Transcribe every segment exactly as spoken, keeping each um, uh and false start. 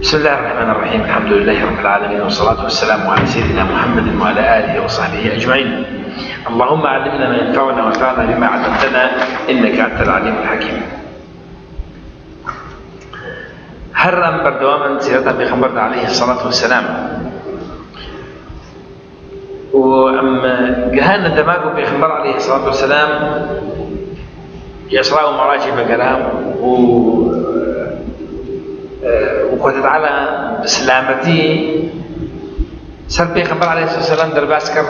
بسم الله الرحمن الرحيم. الحمد لله رب العالمين، والصلاة والسلام على سيدنا محمد وعلى آله وصحبه أجمعين. اللهم علمنا ما ينفعنا وانفعنا بما علمتنا إنك أنت العليم الحكيم. Her em berdewam in sîreta Pêxember de aleyhissalatu vesselam. û em gihane dema ku Pêxember aleyhissalatu vesselam ji Îsra û Mîracê vegera û, e, û Xwedê Teala bi silametî ser Pêxember aleyhissalatu vesselam derbas kir.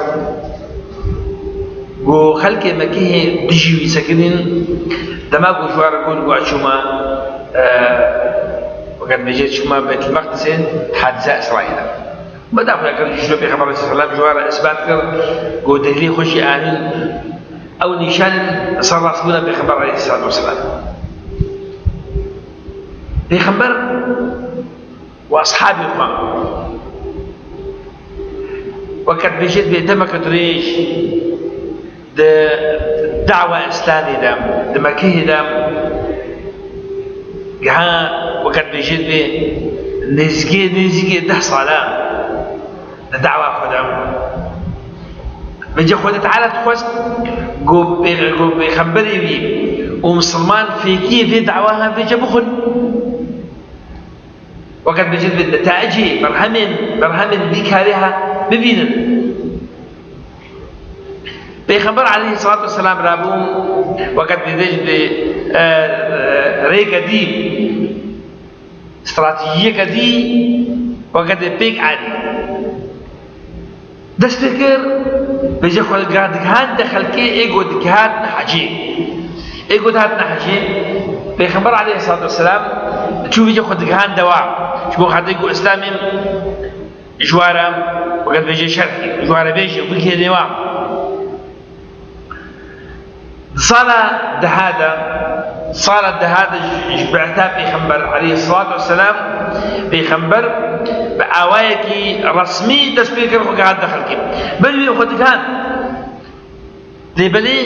Ku xelkê Mekî hê dijî wî sekirîn, dema ku ji wan re got ku ez çûma, e, weke dibêje çûma Beytulmeqdisê, hadisa Îsraîl e. Beda xwe kir, ji Pêxember aleyhisselam ji wan re isbat kir, ku dehlê xwe jî anîn. Ew nîşanên ser rastbûna Pêxember aleyhisselatu vesselam. Pêxember û eshabê xwe, weke dibêje, divê demeke dirêj di dawa Îslamê de, di Mekeyê de, giha, weke dibêje, divê nêzîkê, nêzîkê deh sala di dawa xwe de. Vêce Xwedê Teala dixwest ku pê-, ku pêxemberê wî û misilman fêkiyê vê dawa han vêce bixwin. Weke dibêje divê netayicê, berhemên, berhemên vî karê ha bibînin. Pêxember aleyhisselatu vesselam rabû, weke dibêje divê, e, e, rêke dî, stratejiyeke dî, weke dê pêk anî. Dest pê kir, vêce xwe digihande xelkê, ê got digihatine hecê. Ê got hatine hecê, Pêxember aleyhisselatu vesselam çû vêce xwe digihande wa. Ji bo xatirê ku Îslamê ji wan re, weke dibêje şerhî, ji wan re bêje, bigihêne wa. Di sala deha de, sala deha de ji, ji be'ta Pêxember aleyhisselatu vesselam, Pêxember bi awayekî resmî dest pê kir xwe gihand xelkê. Berî wê xwe digihand. Lê belê,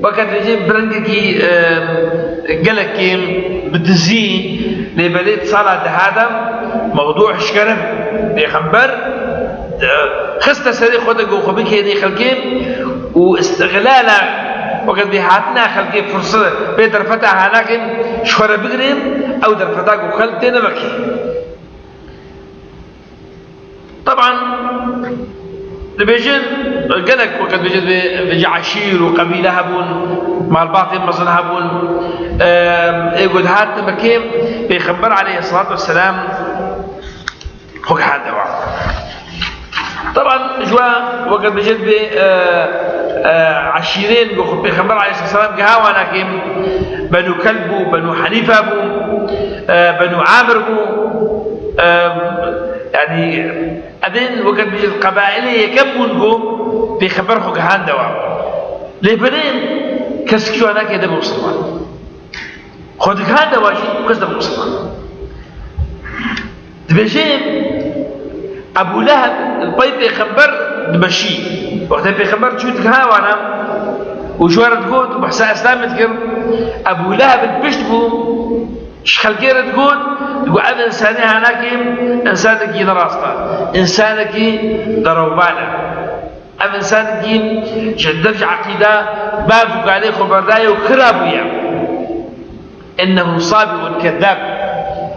weke dibêje bi rengekî, e, gelek kêm, bi dizî, lê belê di sala deha de mewdû eşkere bû. Pêxember, e, xiste serê xwe de ku xwe bikêrî xelkê û îstixlala, weke dibê hatina xelkê firse bê derfeta hanakê ji xwe re bigirê, ew derfeta ku xelk têne vekê. Teban, dibêjin, gelek weke dibêjin vê, vêce eşîr û qebîle hebûn, malbatên mezin hebûn, e, ê ku dihatin Mekê, Pêxember aleyhisselatu vesselam xwe gihande wan. Teban, ji we weke dibêjin vê, e, e, eşîrên ku xwe Pêxember aleyhisselatu vesselam giha wan akê, Benû Kelb bû, Benû Henîfe bû, e, Benû Amir bû, e, yanî, Evên weke dibêjin qebailê yekem bûn ku Pêxember xwe gihande wan. Lê belê kes kî wan nake de bi misilman. Xwe digihande wan jî kes de bi misilman. Dibêje Ebû Leheb li pey Pêxember dimeşî. Wextê Pêxember çû digiha wana û ji wan re digot, behsa Îslamê dikir, Ebû Leheb li pişt bû, ji xelkê re digot, digot, ev însanê hanakê însanekî nerast e, însanekî derovban e. Ev însanekî ji derc eqîda bav û kalê xwe berdaye û xira bûye. Ennehu sabiun kezzab.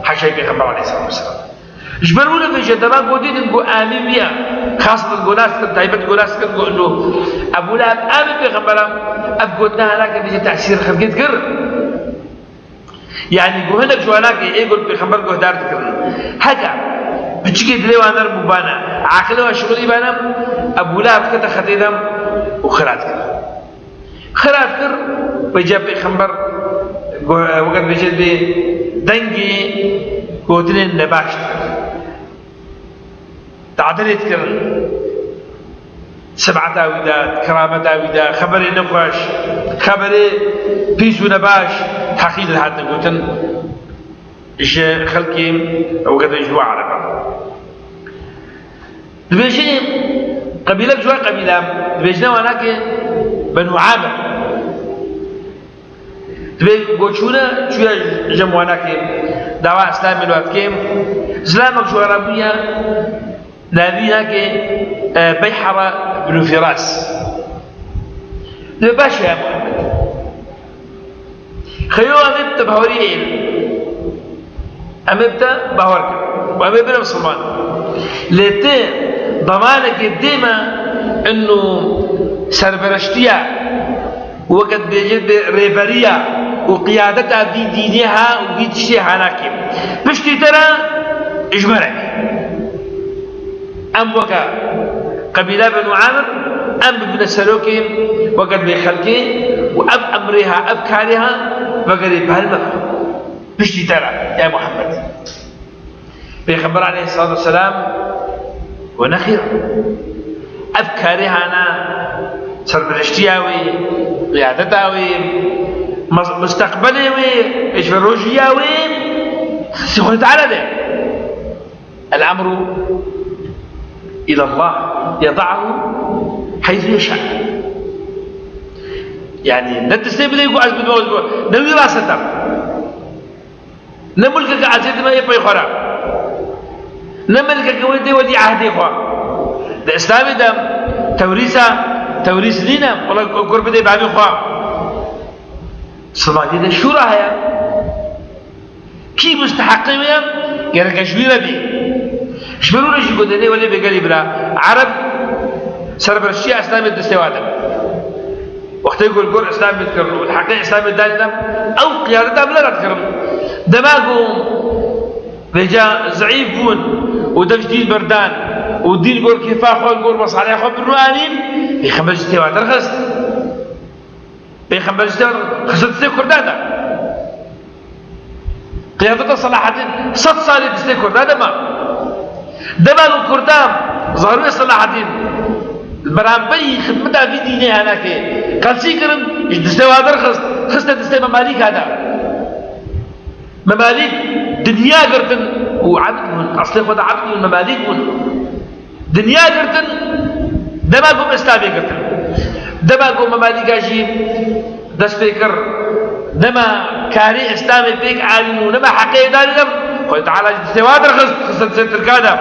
Haşa Pêxember aleyhisselatu vesselam. Ji ber wilo vêje dema ku dîtin ku amî bûye, xasatan ku nas dikin, taybet ku nas dikin ku ino Ebû Leheb amî Pêxembera, ev gotina hanakê vêje tesîr xelkê dikir. Yanî ku hinek ji wan nake ê ku li Pêxember guhdar dikirin. Heke piçikê dilê wan nerm bûbane, aqilê wan şixulîbane, Ebû Leheb dikete xetê de û xira dikir. Xira dikir, vêca Pêxember gu-, weke dibêje dê dengê gotinên nebaş dikir. Tadilê dikirin. Sibeta wî de, kirameta wî de, xeberê nexweş, xeberê pîs û nebaş, heqî dihatin gotin ji xelkê, weke dibêje ji wan Ereba. Dibêje qebîlek ji wan qebîle, dibêjine wanakê Benû Amir. Dibê ku çûne, çûye cem wanakê. Dawa Îslamê li we dike. Zilamek ji we re bûye, navî nake, e, Beyhara bin Firas. Dibê baş e ya Muhammed. Xeyo em ê bi te bawerî êne. Em ê bi te bawer kin. Û em ê bine misilman. Lê ti damanekê dê me inu serbereştiya, weke dibêje bi rêberiya û qiyadeta vî dînê ha û vî tiştê ha nake. Piştî te re ji me re. Em weke qebîla Benû Amir, em bibine serokê, weke dibê xelkê û ev emrê ha, ev karê ha, vegerê bi hel me. Piştî te re, ya Muhammed. Pêxember aleyhisselatu vesselam got, nexêr. Ev karê hana serperiştiya wê, qiyadeta wê, mas-, musteqbelê wê, pêşverojiya wê, xistî Xwedê Teala de. El emru ilallah, yeda'uhu heysu yeşa. Yani, ne destê bidê ku ez bidime, ne wî rase tam. Ne milkeke ezê dime yê pey xwe re. Ne milkeke wê dê wedî ehdê xwe. Di Îslamê de tewrîsa, tewrîs nîne, wela gur bidê bavê xwe. Sibatê de şûra heye. Kî musteheqê wê ye, gereke ji wî re bê. Ji ber wilo jî gotinê welê bê gelî bira. Ereb serbereştiya Îslamê destê wa de. Wextê ku li gor Îslamê dikirin û li heqê Îslamê danî de, ew qiyadeta bila re dikirin. Dema ku vêca zeîf bûn û dev ji dîn berdan û dîn gor kêfa xwe, gor mesaleya xwe bi rû anîn, Pêxember ji destê wa derxist. Pêxember ji destê wa derxist destê Kurdan de. Qiyadeta Selahedîn sed salî destê Kurda de ma. Dema ku Kurda zarokê Selahedîn li beramberî xidmeta vî dînê henekê qelsî kirin, ji destê wa derxist, xiste destê Memalîka de. Memalîk dinya girtin û ebd bûn, eslê xwe de ebd bûn, Memalîk bûn. Dinya girtin, dema ku Îslamê girtin. Dema ku Memalîka jî dest pê kir, nema karê Îslamê pêk anîn û nema heqê danî de, Xwedê Teala ji destê wa derxist, xiste destê Tirka de.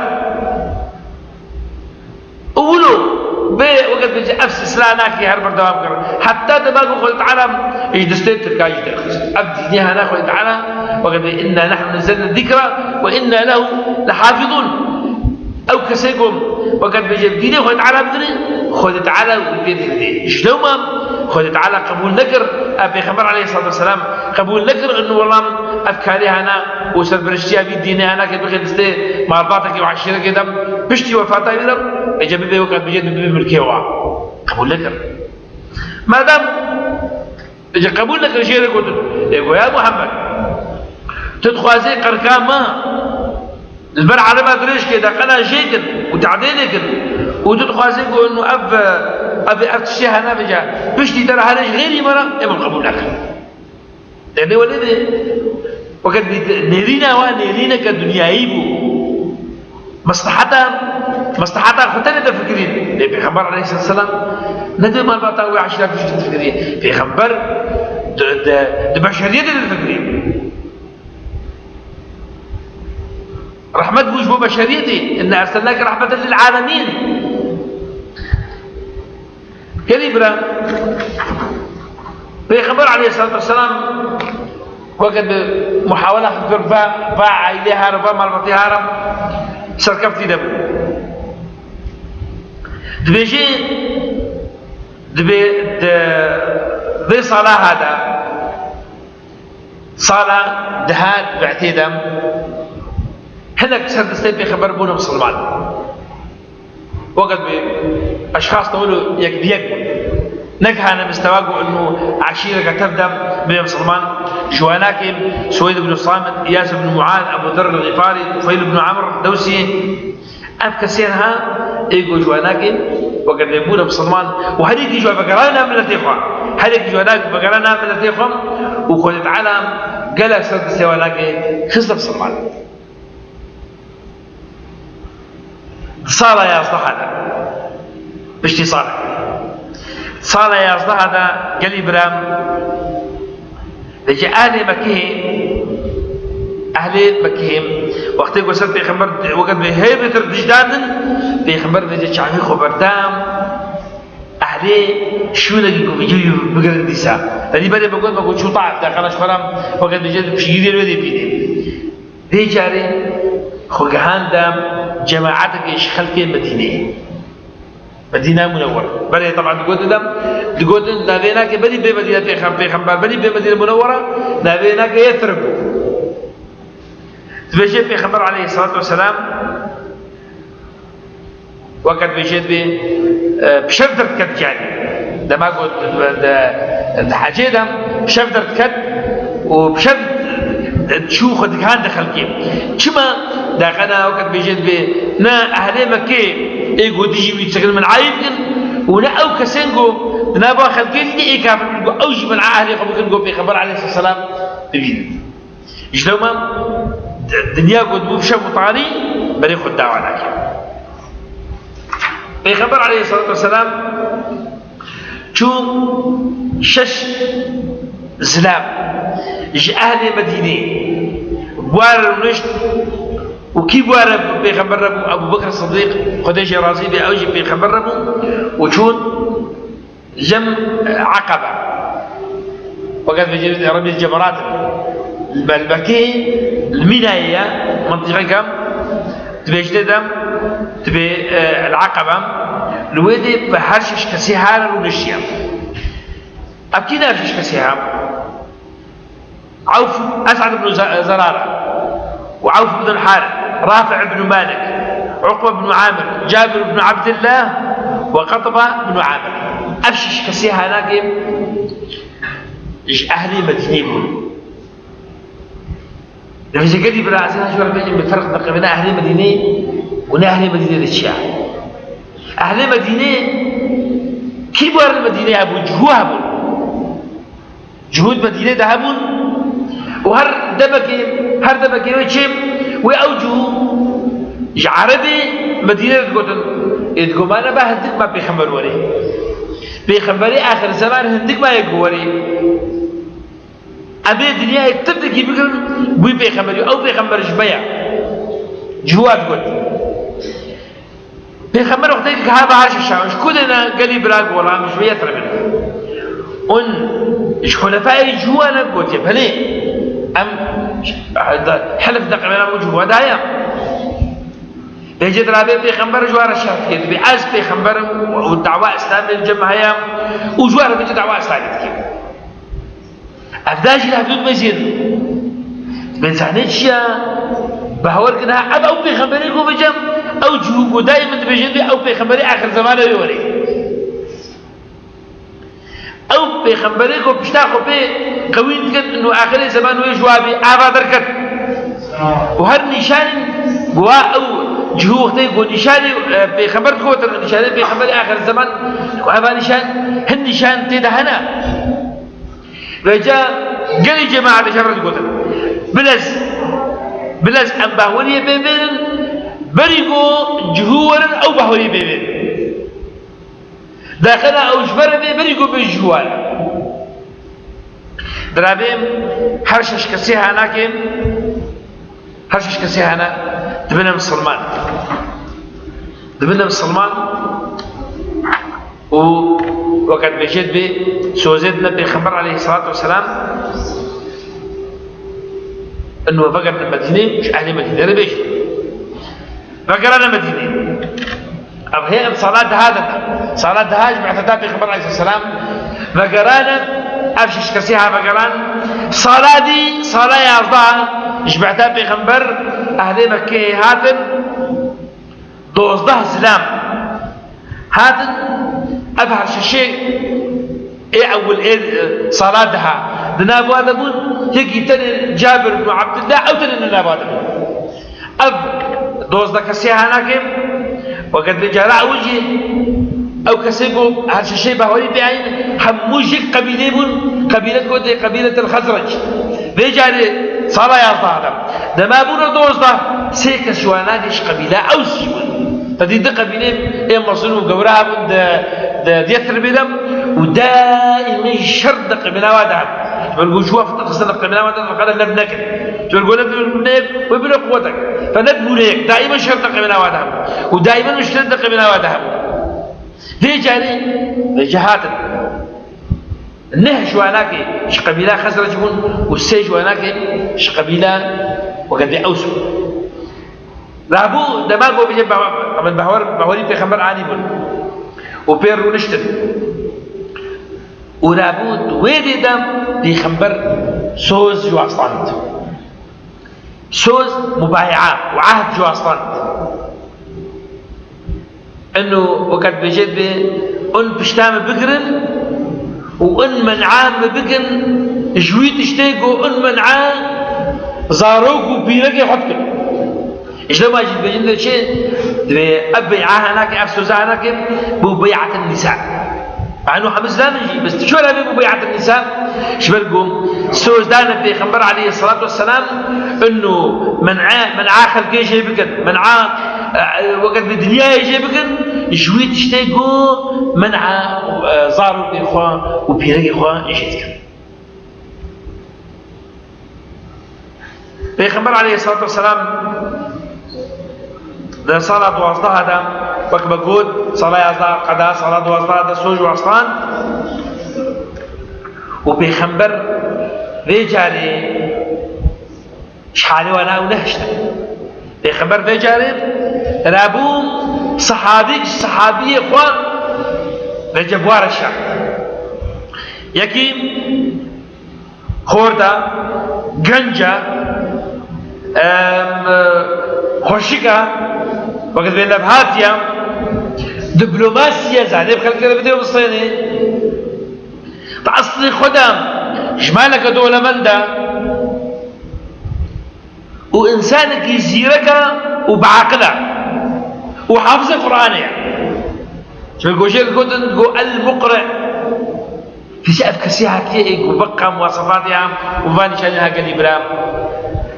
Û wilo bê weke dibêje ev silsila nake her berdewam kir. Heta dema ku Xwedê Teala ji destê Tirka jî derxist. Ev dînê hene Xwedê Teala, weke dibê, "Inna nahnu nezzelna zikra ve inna lehu lehafizun." Ew kesê ku weke dibêje bi dînê Xwedê Teala bidinê, Xwedê Teala wî pê dihilê. Ji lewma Xwedê Teala qebûl nekir, ev Pêxember aleyhisselatu vesselam qebûl nekir, inu welam ev karê hene û serperiştiya vî dînê hene ke bixê destê malbatekê û eşîrekê de, piştî wefata wî de, êca bibê weke dibêje bibe milkê wa. Qebûl nekir. Madem Ji qebûl nekir jê re gotin. Ê go ya Muhammed, tu dixwazê qerka me li ber ereba dirêjkê de qena jê kin û tehdêdê kin û tu dixwazê ku inu ev, ev, ev tiştê hene bêje, piştî te re here ji xêrî me re, ê min qebûl nekir. Dernê welê de, weke dibî nêrîna wa nêrîneke dinyayî bû. Mesleheta, mesleheta xwe tenê difikirîn. Lê Pêxember aleyhisselam ne di malbata wê eşîra tiştî difikirî. Pêxember di, di, di beşeriyetê de difikirî. Rehmet bû ji bo beşeriyetê. "Inna erselnake rahmeten lil alemîn." Gelî bira, Pêxember aleyhisselatu vesselam weke bi muhawela xwe kir, va, va aîlê here, va malbatê here serkeftî de bû. Dibêjê, dibê di vê sala ha de, sala diha bi'tê de, hinek ser destê Pêxember bûne misilman. Weke bi eşxas tewil û yek bi yek bûn. Negihane mistewa ku inu eşîreke tev de bibê misilman. Ji wanakê Suweyd ibn Samit, Îyas ibn Muaz, Ebu Zer el-Xifarî, Tufeyl ibn Amr Dewsî. Ev kesên ha, ê ku ji wanakê weke dibûne misilman û her yekî ji wan vegerane nav miletê xwe. Her yekî ji wanakê vegerane nav miletê xwe û Xwedê Teala gelek ser destê wanakê xiste misilman. Di sala yazdeha de, piştî salekê, sala yazdeha de gelî biram, dibêje ehlê Mekkehê, Ehlê Mekkê, wextê ku ser Pêxember wekî bê hêbê tir dij dadin, Pêxember vêca çavê xwe berda, ehlê şûnekî ku vêca bigirin dîsa. Tedî berê me got, me got çû Taif, daxana ji xwe re wekî bêje piştgiriyê wê dê bîne. Vê carê xwe gihanda cemaetekê ji xelkê Medîneyê. Medîna Munewwere. Berê, teban, digotin de, digotin, navê nake berî bê Medîne Pêxem-, Pêxember, berî bê Medîne Munewwere, navê nake Yesrib. Dibêje Pêxember aleyhisselatu vesselam, weke dibêje dibê, e, bi şev derdiket carî. Dema got, de, di hecê de bi şev derdiket û bi şev çû xwe digihand xelkê. Çima? Daxana weke dibêje dibê, ne ehlê Mekkê ê ku dijî wî disekin min ayîb kin û ne ew kesên ku di nava xelkê dî ê kafir bin ku ew jî min ehlê xwe bikin ku Pêxember aleyhisselam bibînin. Ji lewma d-, dinya ku dibû bi şev û tarî berê xwe dawa nake. Pêxember aleyhisselatu vesselam çû şeş zilam ji ehlê Medînê bi wan re rûnişt û kî bi wan re Pêxember re bû? Ebû Bekr Sidîq, Xwedê jê razî be, ew jî Pêxember re bû û çûn cem Eqebe. Weke dibêje Remî Cemerat, belbekê li Mînayê ye, mintîqeke dibêjine de, dibê, e, El Eqebe. Li wê dê bi her şeş kesî hane rûniştiye. Ev kî ne ev şeş kesî ha? Ewf, Es'ed ibn Ze-, Zerare, û Ewf ibn Harith, Rafi' ibn Malik, Uqbe ibn Amir, Cabir ibn Abdillah û Qatba ibn Amir. Ev şeş kesê hanakê ji ehlê Medînê bûn. Divê gelî bira, ez ê ji we re bêjim, bi ferq diqe bêne ehlê Medînê û ne ehlê Medînê de çi ye. Ehlê Medînê kî bi wan re li Medînê hebû? Cihû hebûn. Cihû di Medînê de hebûn û her demekê, her demekê wê çê, wê ew cihû ji Erebê Medînê re digotin, ê digot, ma neba hindik ma pêxember werê. Pêxemberê axir zeman hindik ma yek werê. Em ê dinyayê tindekî bigirin, wî pêxemberî, ew pêxember ji me ye. Cihû digot. Pêxember wextê ki ha bahar şeşan, ji ku dêne gelî bira, got, wela em ji vê Yesribê ne. Hûn ji xulefayê Cihû ne? Gotiye, belê. Em helif diqe bêne û Cihû daye. Vêca dirabê Pêxember ji wan re şer dike, dibê ez Pêxember im û dawa Îslamê li cem me heye û ji wan re vêca dawa Îslamê dike. Ev da jî hevdû dibêjin. Dibê zanê çi ya? Bawer kin ha, ev ew pêxemberê ku vêca, ew cihû ku dayê min dibêjin, dibê ew pêxemberê axir zemanê wê werê. Ew pêxemberê ku pişta xwe pê qewîn dikin, û axirê zeman wê ji wa bê, ava derket. Û her nîşanî ku wa ew cihû wextê ku nîşanê, e, pêxember dikotin, nîşanê pêxemberê axir zeman, ku eva nîşan, hin nîşan tê de hene. Vêca gelî cemaetê ji hev re digotin. Bilez, bilez em bahweriyê pê bênin, berî ku cihû werin ew bahweriyê pê bênin. Daxina ew ji ber bê, berî ku bê cihû were. Dirabê her şeş kesê hanakê, her şeş kesê hane dibine misilman. Dibine misilman. Û weke dibêje dibê sozê dine Pêxember aleyhisselatu vesselam, in we vegerine Medînê, ji ehlê Medînê re bêjin. Vegerane Medînê. Ev hê em sala deha de ne. Sala deha ji bi'seta Pêxember aleyhisselam vegerane, ev şeş kesî ha vegeran. Sala dî, sala yazdeh ji bi'seta Pêxember ehlê Mekkeyê hatin. Dozdeh zilam hatin, ev her şeşê ê ewil ê, e, sala deha di nav wan de bûn, yekî tenê Cabir ibn Abdillah, ew tenê di nav wan de bûn. Ev dozdeh kesê hanakê, weke dibê cara ew jî, ew kesê ku her şeşê bawerî pê ayîn, hemû jî qebîlê bûn, qebîlet ku tê qebîletil Xezrec. Vê carê sala yazdeh de. Dema bûne dozdeh, sê kes ji wan nagê ji qebîla Ews jî bûn. Te dî du qebîlê ê mezin û gewre hebûn di, di, di Yesribê de û daîmî şer di qebîla wa de hebûn. Ji ber ku ji we fitixistin li qemîna we de, qala lev nekin. Ji ber ku lev nekin, wê bine quwetek. Fe ne bûne yek, daîmen şer di qemîna we de hebû. Û daîmen muşkilet di qemîna we de hebû. Vê carê, vê carê hatin. Neh ji wanakê ji qebîla Xezrec bûn û sê ji wanakê ji qebîla weke dê Ews bûn. Rabû dema ku bêje Behwer, Behwer, Behwerî Pêxember anî bûn û pê rûniştin. Û rabû di wê dê de Pêxember soz ji wan stand. Soz, mubaye'a û ehd ji wan stand. Eno weke dibêje dibê, in pişta min bigirin û in men'a min bikin, ji wî tiştê ku in men'a zarok û pîrekê xwe dikin. Ji dema jî dibêjin de çi? Dibê ev bey'a hanake, ev soza hanake, bu bey'atin nisa. Eno hemiz zanin jî, bes tu çora bê bu bey'atin nisa? Ji ber ku soz dane Pêxember aleyhisselatu vesselam, ino men'a, men'a xelkê jê bikin, men'a, e, e, weke bi dinyayê jê bikin, ji wî tiştê ku men'a, e, zarokê xwe û pîrekê xwe jê dikin. Pêxember aleyhisselatu vesselam di sala duwazdeh de, wek me got, sala yazdeh qeda, sala duwazdeh de soz ji wan stand û Pêxember vê carê ji halê wan ew nehiştin. Pêxember vê carê rabû sehabî, sehabiyê xwe vece bi wan re şert. Yekî Xorta, genca, em, xweşika, wekî vê levhatiya, diplomasiya zanê bi xelkê re bidê û bistênê. Di eslê xwe de ji maleke dewlemend e û însanekî zîrek e û biaqil e û hafizê Quranê ye. Ji ber ku jê gotin ku el-Muqri. Piştî ev kesî hatiye ê ku beqa muwasefatê ya û van nîşanî ha gelî bira.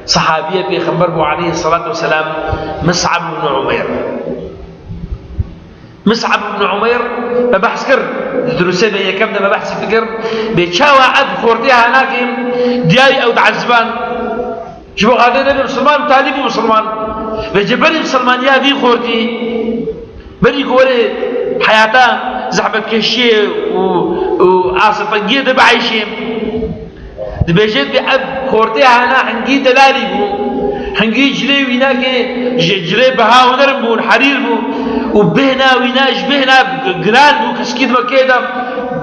Sehabiye Pêxember bû aleyhisselatu vesselam, Mus'ab ibn Umeyr. Mus'ab ibn Umeyr, me behs kir, di dirûsê me yekem de me behsî fikir, bê çawa ev xortê hanakê diyayî ew dieziband. Ji bo xatirê nebê misilman û talî bû misilman. Vêce berî misilmaniya vî xortî, berî ku werê heyata zehmetkeşiyê û, û asipengiyê de bieyşê. Dibêje dibê ev xortê hana hingî delalî bû. Hingî cilê wînakê ji cilê biha û nerm bûn, herîr bû. Û bêhna wîna ji bêhna giran bû, kesekî di Mekkeyê de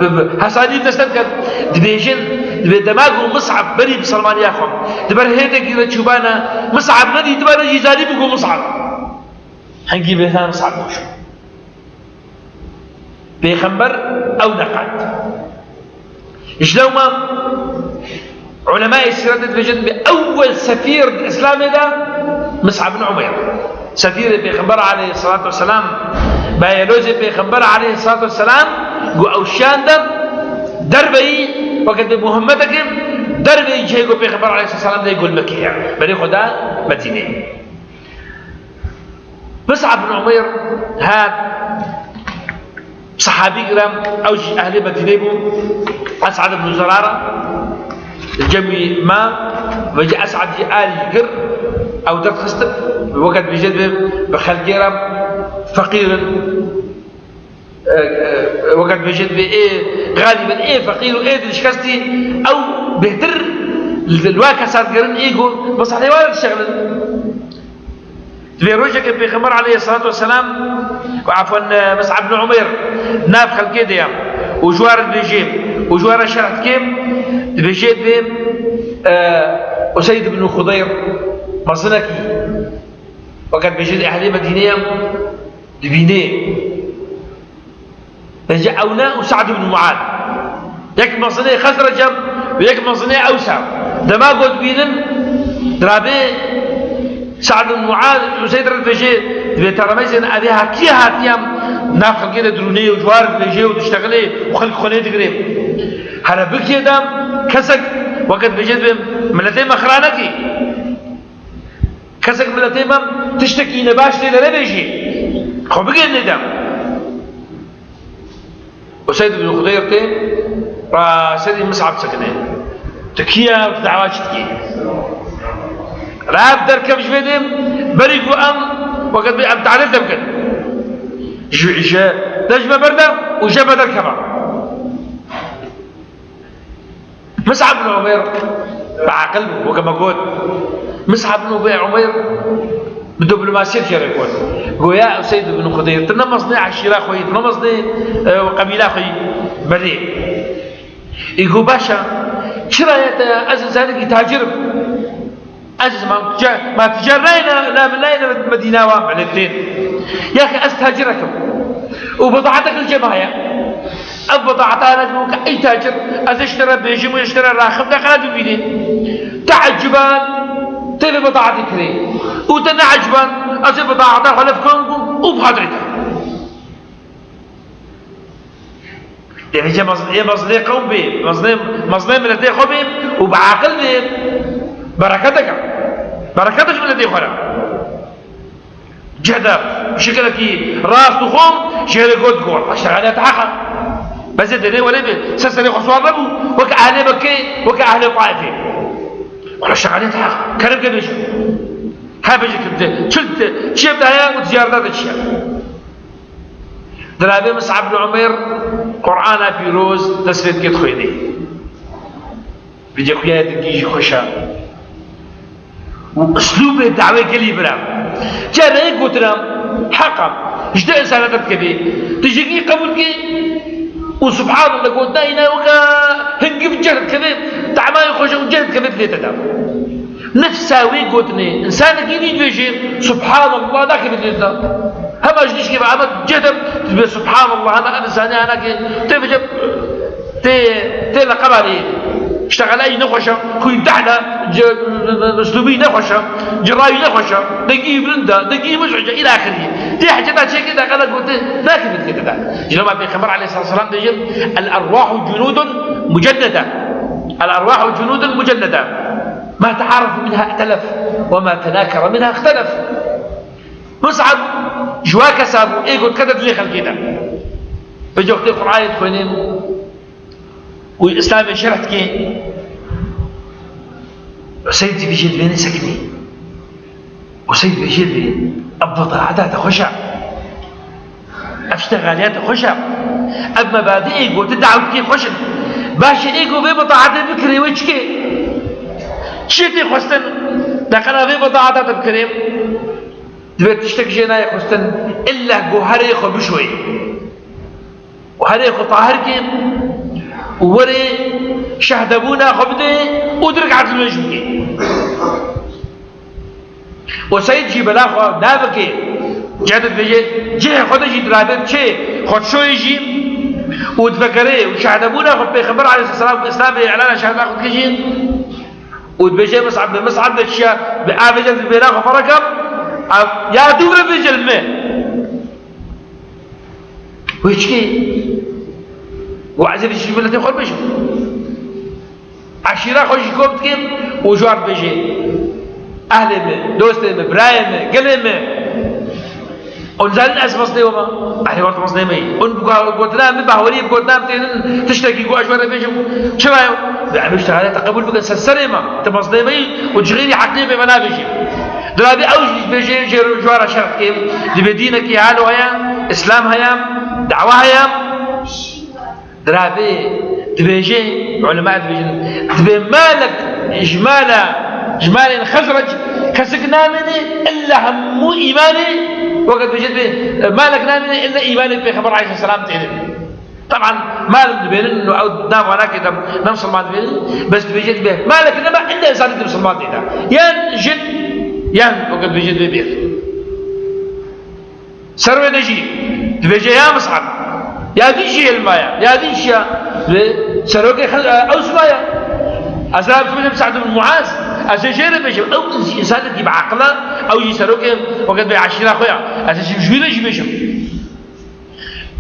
bi, bi hesanî dest nediket. Dibêjin, dibê dema ku Mus'ab berî misilmaniya xwe, di ber hêdekî de çûbana, Mus'ab nedîtibana jî zanîbû ku Mus'ab. Hingî bêhna Mus'ab bû. Pêxember ew neqand. Ji lewma ulemayê sîret dibêjin bi ewwel sefîr di Îslamê de Mus'ab bin Umeyr. Sefîrê Pêxember aleyhisselatu vesselam, bayelocê Pêxember aleyhisselatu vesselam, ku ew şiyan de derveyî, weke bi Muhammedeke derveyî cihê ku Pêxember aleyhisselatu vesselam dê gul Mekkeyê. Berê xwe da Medîneyê. Mus'ab bin Umeyr hat, sehabî giran, ew jî ehlê Medîneyê bû, Es'ad ibn Zurara, li cem wî ma, vêce Es'ad jî alî kir, ew derdxist, weke dibêje dibê bi xelkê re feqîr in, e, e, weke dibêje dibê ê, galîben ê feqîr û ê dilşikestî, ew bêhtir li, li wa kesa digerin ê ku meslehê wan re dişexilin. Dibê rojekê Pêxember aleyhisselatu vesselam, ku efwen, e, Mus'ab bin Umeyr nav xelkê de ye û ji wan re dibêje û ji wan re şerh dike, dibêje dibê, e, Useyd bin Xudeyr mezinekî, weke dibêje di ehlê Medînê ye, dibînê. Vêce ewne û Sa'd ibn Mu'ad. Yek mezinê Xezrec e û yek mezinê Ews e. Dema ku dibînin, dirabê Sa'd ibn Mu'ad, Useyd re dibêje, dibê te re meyzên evê ha kî hatiye, nav xelkê de dirûnê û ji wan re dibêje û diştexilê û xelk xwelê digirê. Here bikê de kesek, weke dibêje dibê miletê me xiranekî. Kesek miletê me tiştekî nebaş lê de nebêjî. Xwe bigihînê de. Useyd ibn Xudeyr tê, ra serî Mus'ab sekine. Tu kî ye, tu dawa çi dikî? Rahat derkev ji vê dê, berî ku em, weke dibê em tahlil te bikin. Ji, ji, de ji me berde û ji me derkeve. Mus'ab bin Umeir bi aqil bû, weke me got. Mus'ab bin Umeir bi diplomasiyê jê re got. Goya Useyd bin Xudeyr, tu ne mezinê eşîra xwe yî, tu ne mezinê, e, qebîla xwe yî. Belê. Î got, baş e, çira ye te, ez însanekî tacir im. Ez ma tija-, ma ticar nayne, la min nayne Medîna wan, belê tên. Yaxî ez tacirek im. Û bidaatek li cem heye. Ev bidaata ne dibû ke ey tacir, ez ji te re bêjim û ji te re raxim, te qala dibînî. Te eciban, tê vê bidaatê kirê. Û te ne eciban, ez ê bidaata xwe lef kim û bixatirê te. Dê vêce mez-, ê mezinê qewm bê, mezinê, mezinê miletê xwe bê û bi aqil bê. Bereketek e. Bereketek miletê xwe re. Cih de, şikilekî rast û xom, jê re got, got, "Eştegaliyet heq e." Bezê dênê welê bê, ser serê xwe siwar nebû, weke ehlê Mekkê, weke ehlê Taifê. Wala eştegaliyet heq e. Kerem ke bêje. He bêje kirdi. Çil te, çiyê te heye û diyarda de çiye. Dirabê Mus'ab bin Umeir Qur'ana pîroz dest pê dikê dixwênê. Vêce xuya ye dingî jî xweş e. Û uslûbê dawê gelî bira. Carê gotina heq e. Ji te însana derdikevê. Tu jî qebûl dikî. Û subhanallah gotina îna weke hingî bi cih dikeve. Temayê xweş e û cih dikeve dilê te de. Nefsa wê gotinê, însanekî dî dibêje, "Subhanallah", nakeve dilê te. Hema ji dişkê ve hema cih de dibe, "Subhanallah", hema ev însanê hanakê tê bêje, tê, tê leqeba lê. Îştexela wî nexweş e, xwîn tehl e, ce-, uslûbî nexweş e, cira wî nexweş e, dengî wî bilind e, dengî wî muz'ic e, îlâ axirî. Tê heceta çêkê de qala gote, nakeve dilê te de. Ji loma Pêxember aleyhisselatu vesselam dibêje, "El-erwahu cunûdun mucennede." "El-erwahu cunûdun mucennede." "Ma te'arafe minha i'telef, ve ma tenakere minha ihtelef." Mus'ab ji wa kesa bû, ê got kete dilê xelkê de. Vêca wextê Qur'anê dixwênê û Îslamê şerh dikê, Useyd dibêje dibêne sekinî. Useyd dibêje dibê, ev bidaata te xweş e. Ev îştexaliya te xweş e. Ev mebadiê ku tu dawî dikî xweş in. Baş e, ê ku vê bidaetê bikirê, wê çi kê? Çi tê xwestin? De qala vê bidaeta te bikirê. Divê tiştek jê nayê xwestin. Îlla ku herê xwe bişoyê. Û herê xwe tahir kê. Û werê şehdebûna xwe bidê û du rek'et nûêj bikê. Useyd jî bela xwe navekê, cih de dibêje, cihê xwe de jî dirabê çê xwe dişoyê jî û divegerê û şehdebûna xwe Pêxember aleyhisselam ku Îslamê îlana şehada xwe dike jî û dibêje Mus'ab, bi Mus'ab de çiya, bi avêje dibêra xwe fereke, ev, ya dû re bêje li me. Wê çikê? Û ez ê vê jî miletê xwe bêjim. Eşîra xwe jî kom dikim û ji wan dibêjê, "Ehlê min, dostê min, birayê min, gelê min." Hûn zanin ez mezinê we me? Ehlê we mezinê me yî. Hûn bi go-, gotina min, bahweriyê bi gotina min tênin tiştekî ku ez ji we re bêjim. Çima ye? Bi em îştihare te qebûl bikin ser serê me. Tu mezinê me yî û ji xêrî heqiyê bê me nabêjî. Dirabê ew jî dibêje, jê re ji we re şerh dike. Dibê dînekî halo heye, Îslam heye, dawa heye. Dirabê dibêje, ulema dibêjin, dibê malek ji mala, ji malên Xezrec kesik namêne illa hemû îmanê, weke dibêje dibê malek namêne illa îmanê Pêxember aleyhisselam têne. Teban mal dibênin û ew nav wana ke de ne misilman dibênin, bes dibêje dibê malek nema illa însanê di misilman têne. Yan jin, yan weke dibêje dibê bêr. Ser wê de jî dibêje, ya Mus'ab, ya din jî hilmaya, ya din jî ya, serokê Xel-, Ews maya. Ez ra bibêjim Sa'd ibn Muaz, ez ê jê re bêjim, ew ins-, însanekî bi aqil e, ew jî serokê weke dibê eşîra xwe ya. Ez ê jî ji wî re jî bêjim.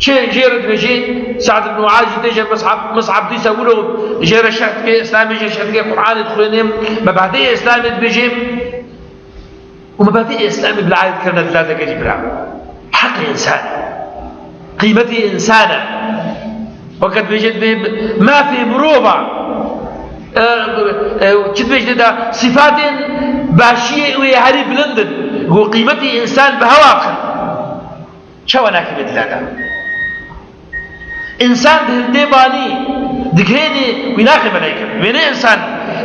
Çê jê re dibêjê, Sa'd ibn Muaz jî têje Mus'ab, Mus'ab dîsa wilo jê re şerh dike, Îslamê jê şerh dike, Qur'anê dixwêne, mebadê Îslamê dibêje. Û mebadê Îslamê bi riayet kirine dila te gelî bira. Heqê însan e. Qîmetê însan e. Weke dibêje dibê mafê mirova. e, e, çi dibêjin de, sifatên başiyê wê herî bilind in. Ku qîmetî însan bi hewa bixin. Çawa nakeve dila de? Însan di hindê banî digihênê wî naxe melaîke. Wêne însan,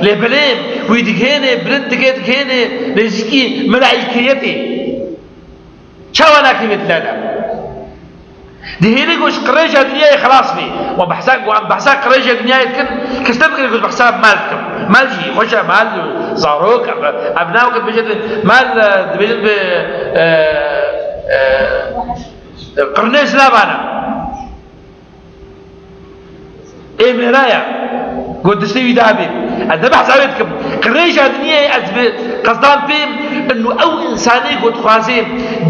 lê belê wî digihênê, bilind dike, digihênê nêzîkî melaîkeyetê. Çawa nakeve dila de? Dihêlî ku ji qirêja dinyayê xilas bî. Wan behsa, wan behsa qirêja dinyayê dikin, kes nebikire ku behsa mal dikim. Mal jî xweş e, mal, zarok, ev, ev ne wekî dibêjin mal, e, dibêjin bi, e, e, qirnê zilabana. Ê mêra ye. Ku destê wî dabê. Ez ne behsa wê dikim. Qirêja dinyayê ez bi qesdan pêm inu ew însanê ku dixwazê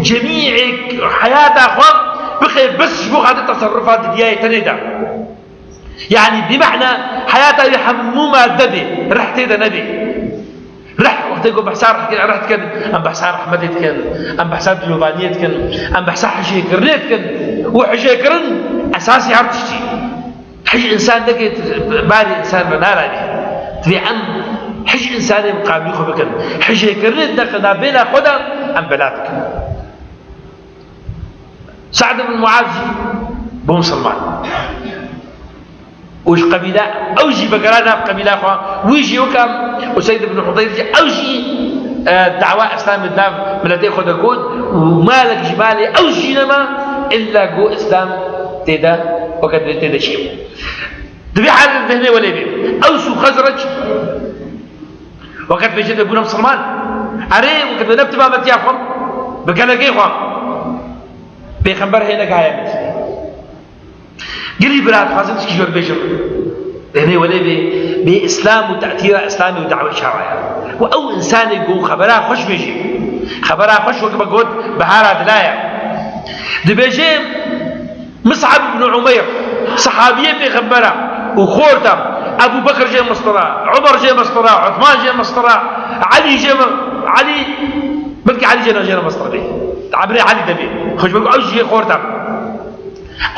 cemîê heyata xwe bixê bes ji bo xatir teserrufa dinyayê tenê de. Yanî bi mehna heyata wî hemû madde bê. Rih tê de nebê. Rih, wextê ku behsa rih dikin, rih dikin, em behsa rehmetê dikin, em behsa dilovaniyê dikin, em behsa hijêkirinê dikin. Û hijêkirin esasî her tiştî. Hij însan neke barê însan ve naravê. Divê em hij însanê miqabilî xwe bikin. Hijêkirinê di navbêna xwe de em bela bikin. Sa'd ibn Muaz jî bû misilman. Û ji qebîle, ew jî vegera nav qebîla xwe, wî jî weka Useyd ibn Hudeyr jî, ew jî, e, dawa Îslamê di nav miletê xwe de got û malek ji malê ew jî nema, illa ku Îslam tê de, weke divê tê de çêbû. Divê hal zihnê welê bê. Ews û Xezrec, weke dibêje de bûne misilman. Erê, weke dibê ne bi timametiya xwe, bi gelekê xwe. Pêxember hê negihaye min. Gelî bira, dixwazim tişkî ji we bibêjim. Dênê welê bê, bê Îslam û tetîra Îslamê û dawê çawa ye. Û ew însanê ku xebera xweş bêjê. Xebera xweş wek me got, bihara dila ye. Dibêje, Mis'ab ibn Umeyr, sehabiyê pêxembera û xorta, Ebû Bekir jê mistira, Umer jê mistira, Uthman jê mistira, Elî jê mi-, Elî, belkî Elî jê ne jê ne mistira bê. Emrê Elî de bê. Xweş bê ew jî xorta.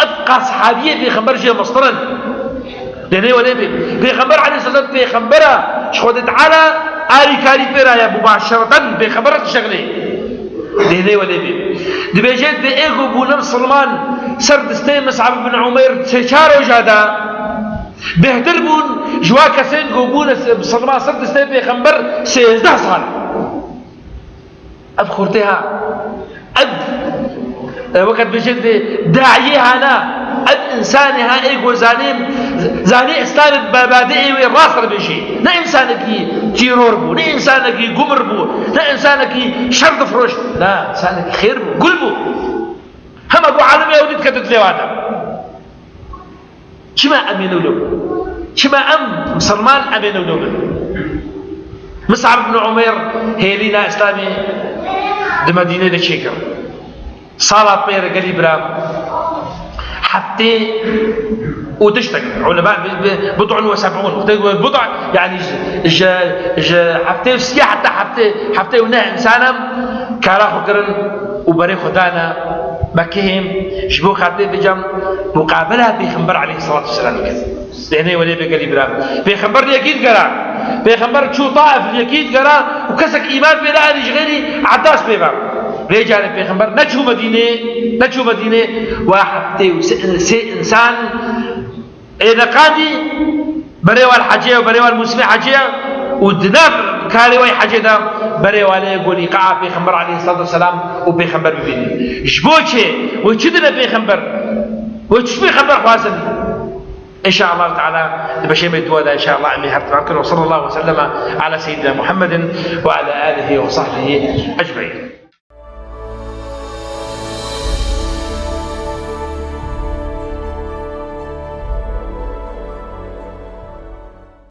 Ev qas sehabiyê pêxember jê mistirin. Dênê welê bê. Pêxember aleyhisselam pêxembera ji Xwedê Teala alîkarî pê re ye, mubaşereten pêxember dişexlê. Dênê welê bê. Dibêje, dê ê ku bûne misilman ser distê Mis'ab bin Umeyr sê çar roja de bêhtir bûn ji wa kesên ku bûne misilman ser distê pêxember sêzdeh sal. Ev xortê ha. Ev, e, weke dibêje dê daiyê ha na. Ev însanê ha ê ku zanê, zanê Îslamê bi mebadê wê rast re bêjê. Ne însanekî tîror bû, ne însanekî gumir bû, ne însanekî şer difroşt. Na, însanekî xêr bû, gul bû. Hema ku alimê ew dît kete dilê wan de. Çima em ê newlew bin? Çima em misilman em ê newlew bin? Mis'ab ibn Umeyr hêlîna Îslamê di Medînê de çêkir. Sala pê re gelî bira heftê û tiştek. Ulema bi, bi, bid'un ve seb'un. Wextê ku bid'a, yani ji, ji, ji heftê û siyê heta heftê, heftê û neh însan em kara xwe kirin û berê xwe dane Mekihê ji bo xatirê bicem muqabela Pêxember aleyhisselatu vesselam bikin. Dênê welê bê gelî bira. Pêxember li yekî digera. Pêxember çû Taif li yekî digera û kesek îman pê neanî ji xêrî Ebbas pê ve. Vê carê Pêxember neçû Medînê, neçû Medînê, wa heftê û sê, sê însan ê neqandî berê wan hecê û berê wan mûsimê hecê û di nav karê wê hecê de berê wan ê go lîqaa Pêxember aleyhisselatu vesselam û Pêxember bibînin. Ji bo çi? Wê çi dine Pêxember? Wê çi Pêxember xwazin? Înşaallah Teala di beşê me dua de înşaallah em ê her temam kin. Ve sallallahu ve sellem ala seyyidina Muhammedin ve ala alihi ve sahbihi ecmaîn.